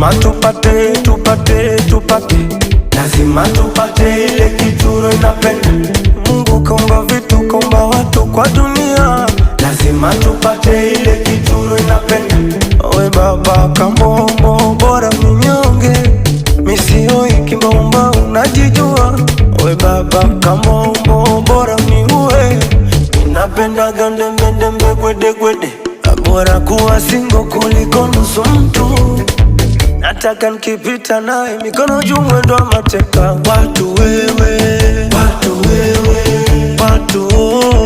Lazima tupate, tupate, tupate, lazima tupate ile kitu inapenda. Mungu kaumba vitu, kaumba watu kwa dunia, lazima tupate ile kitu inapenda. We baba kambombo, bora minyonge misioi kimbaumba, unajijua. We baba kambombo, bora miue Napendaga ndembendembe gwedegwede, bora kuwa singo kuliko nusu mtu. Nataka nikipita naye mikono juu, mwendo wa mateka. Watu wewe, watu wewe, watu oh.